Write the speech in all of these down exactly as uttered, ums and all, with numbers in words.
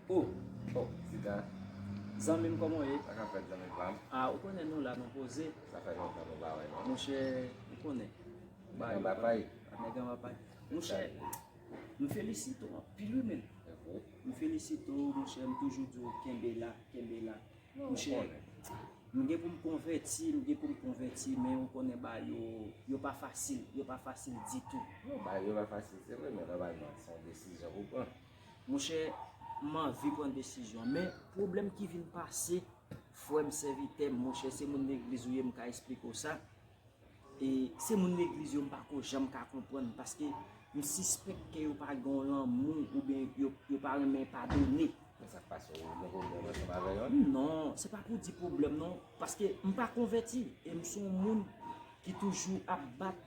Oh, Oh, Sita, zanmi m, kòman w ye? Sa k ap fèt, zanmi pa m? Ah, ou konnen nou la, nou poze. Sa fè lontan nou pa wè, non? Monchè, ou konnen. Nèg anba pay. Nèg anba pay. Monchè, m felisite w anpil, wi, men. Evo. M felisite w, monchè, m toujou di w kenbe la, kenbe la. Non, Monchè, konnen. m gen pou m konvèti, m gen pou m konvèti, men ou konnen bagay yo, yo pa fasil, yo pa fasil ditou. Non, bagay yo pa fasil, se vre, men nòmalman, se yon desizyon pou pran. Monchè, m anvi pran desizyon, men pwoblèm ki vin pase, frè m, sèvitè m, monchè, se moun legliz ou ye, m ka esplike w sa. E se moun legliz yo, m pa ko janm ka konprann, paske m sispèk ke yo pa gen yon lanmou oubyen yo, yo pa renmen padone. Men sa k pase, ou gen pwoblèm ansanm avè yo? Non, se pa pou di pwoblèm non, paske m pa konvèti e m se yon moun ki toujou ap bat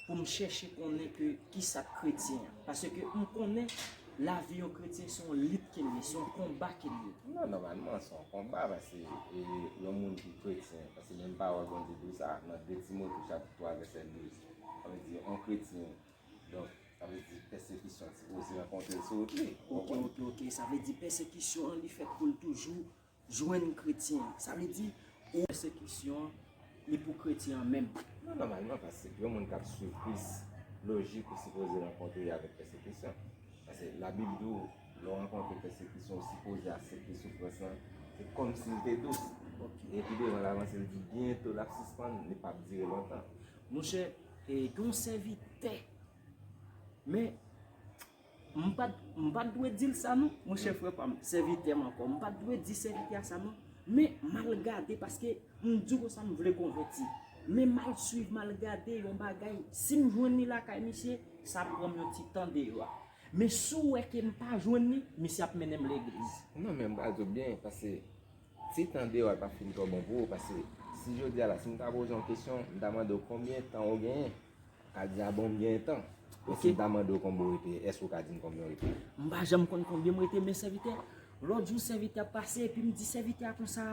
pou m chèche konnen ke kisa k kretyen an. Paske m konnen lavi yon kretyen se yon lit ke l ye, se yon konba ke l ye. Non, nòmalman, se yon konba, paske e, yon moun ki kretyen, paske menm pawòl Bondye di w sa, nan de Timote chapit twa vèsè douz, sa vle di, yon kretyen, donk, sa vle di, pèsekisyon sipoze rankontre l sou wout li. Ou Ok, konprann? Ok, ok. Sa vle di pèsekisyon an li fèt pou l toujou jwenn kretyen. Sa vle di, ou pèsekisyon an, li pou kretyen an menm. Non, nòmalman, paske yon moun k ap swiv Kris, lojik ou sipoze rankontre avèk pèsekisyon. Paske Labib di w, lè w rankontre pèsekisyon, ou sipoze aksepte soufrans lan. Se kòmsi l te dous. Ok. E pi devan l avanse, l di byento l ap sispann, li p ap dire lontan. Monchè, e, gen yon sèvitè. Men, m pa t, m pa t dwe di l sa non, monchè frè pa m, sèvitè m ankò. M pa t dwe di sèvitè a sa non. Men, m al gade, paske m di w konsa m vle konvèti. Men m al swiv, m al gade yon bagay. Si m jwenn li lakay misye, sa ap pran m yon ti tan deyò a. Men si w wè ke m pa jwenn li, misye ap mennen m legliz. Non, men m pral di w byen, paske ti tan deyò a pa fin twò bon pou ou, paske si jodi a la, si m ta poze yon kesyon, m ta mande w konbyen tan ou genyen, ou ka di a bon m genyen tan. Men Ok. Si m ta mande w konbyen w rete, èske ou ka di m konbyen w rete? M pa janm konn konbyen m rete, men sèvitè, lòt jou sèvitè ap pase, epi m di sèvitè a konsa,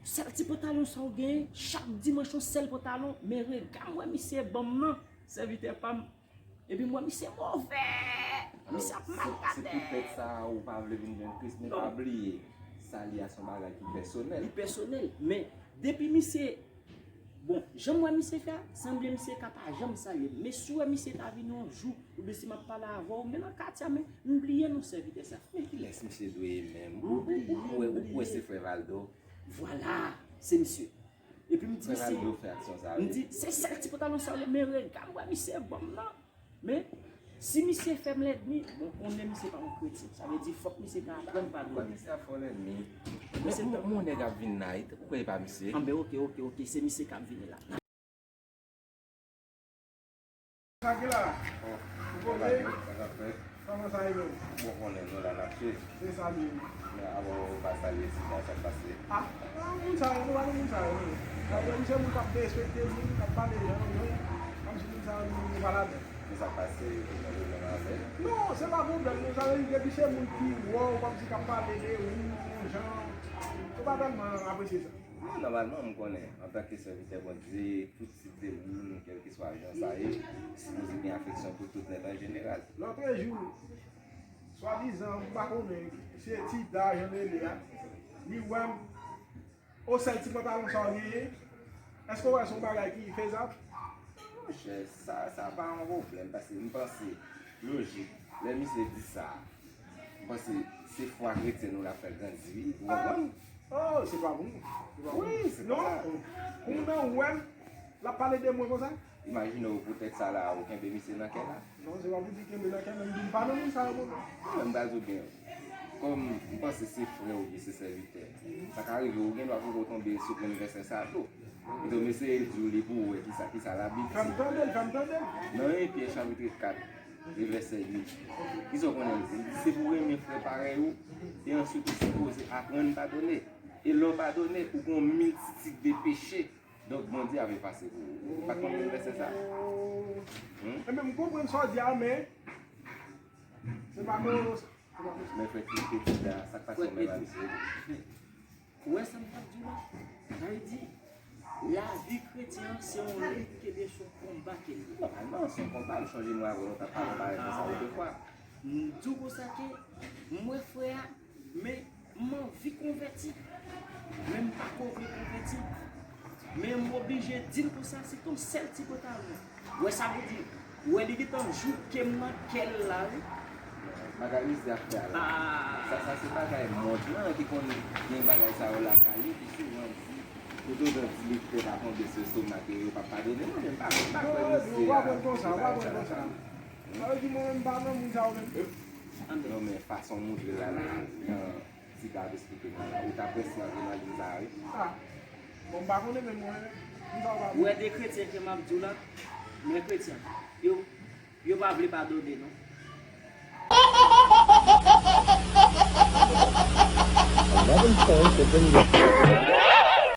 sèl ti pantalon sa w genyen, chak dimanch yon sèl pantalon, men rega m wè misye ban m nan, sèvitè pa m. Epi m wè misye move, misye ap Se maltrate. Poutèt sa ou pa vle vin jwenn Kris, men pa bliye, sali a se yon bagay ki pèsonèl. Li pèsonèl, men depi misye, bon, jan m wè misye fè a, sanble misye ka pa janm salye m. Men si w wè misye ta vin yon jou, oubyen si m ap pale avè w, men nan katye a, men m bliye non sèvitè sa. Men kilès misye dwe ye menm? Ou, ou, ou, ou, ou kwè se frè Valdo? Vwala, se misye. Epi m di Frè misye, Valdo fè aksyon sa m yo. Di, se sèl ti pantalon sa yo, men rega m wè misye ban m nan. Men, si misye fè m lènmi, bon, konnen misye pa yon kretyen. Sa vle di, fòk misye ta aprann padone. Misye ap fè w lènmi. Misye Men ta- mon nèg ap vin la, ou kwè e pa misye? Anben, ok, ok, ok, se misye k ap vini la. Sa ki la? Oh, Ou poze? Sa k ap fèt? Kòman sa ye menm? Bon, konnen nou la n ap suiv. Se sa li ye. Men avan ou pa salye Sita, sa k pase? Ah, ah, moun sa yo, nou pa nan moun sa yo, non. Sa vle di se moun k ap derespekte moun, k ap pale jan yo, kòmsi moun sa yo, nou, nou pa ladan. Men sa k pase, ou gen pwoblèm avè l? Non, se pa pwoblèm, non, sa vle di depi se moun ki wè w, kòmsi k ap pale de ou, yon jan, ou pa tèlman apresye sa. Non, nòmalman, m konnen, antanke sèvitè Bondye, tout tip de moun, kèlkeswa jan sa ye, sipoze gen afeksyon pou tout nèt an jeneral. Lòtrejou, swadizan, m pa konnen, se Tida, jan l rele a, li wè m, o sèl ti pantalon sa w genyen, èske w wè se yon bagay ki fezab? Monchè, sa, sa pa yon pwoblèm, paske m panse, lojik, lè misye di sa, m panse se fwa kretyèn ou l ap fè grandi, wi, ou konprann? Oh, se pa pou mwen. Se pa pou mwen. Wi, se pa Non, sa. Pou mwen, ou wè l, l ap pale de mwen konsa? Imajine w poutèt sa la, ou kenbe misye nan kè la. Non, se pa pou di kenbe nan kè, men m di m pa nan moun sa yo, non. Mwen, m pral di w byen. Kòm m panse se frè w oubyen se sèvitè, sa ka rive ou gen dwa poko tonbe sou grenn vèsè sa a tou. Kite m eseye di w li pou w wè kisa, kisa Labib Fè m di. Tande l, fè m tande l. Nan Yen Pyè chapit kat e vèsè uit, kisa w konnen l di? Li di, se pou renmen frè parèy ou, e answit ou sipoze aprann padone. E lè w padone, ou gen yon miltitid de peche. Donk, Bondye ap efase pou ou. Ou pa t konn vèsè sa? Hmm? Enben, m konprann sa w di a, men se pa kon, se pa kon. Men frè Tida, sa k pase w menm a misye? Ou wè sa m t ap di w la? Sa vle di, lavi kretyen an se yon lit ke l ye, se yon konba ke l ye. Nòmalman, se yon konba. M sonje mwen avè w, nou t ap pale bagay konsa lòt fwa. M di w konsa ke m wè frè a, men m anvi konvèti. Men m pa ko vle konvèti. Men m oblije di l konsa, se t yon sèl ti pantalon. Ou wè sa vle di? Ou wè li gentan jouke m nan kè l la, wi. Bagay misye ap fè a la. Sa, sa se bagay mòd lan ki konn gen bagay sa yo lakay yo ki souvan di, toutotan ti lèt pa tonbe sou estomak yo, yo p ap padone. Mwen menm m pa, m pa kwè misye a, se bagay sa lakay yo. Sa vle di mwen menm m pa nan moun sa yo menm. Anben. Non, men fason w montre l la, la, jan Tig ap esplike nou la, ou ta prèske antre nan liy sa a, wi. Ah. Bon, m pa konnen, men mwen, m sa w pa Ou wè de kretyen ke m ap di w la, men kretyen, yo, yo pa vle padone, non. Another point has been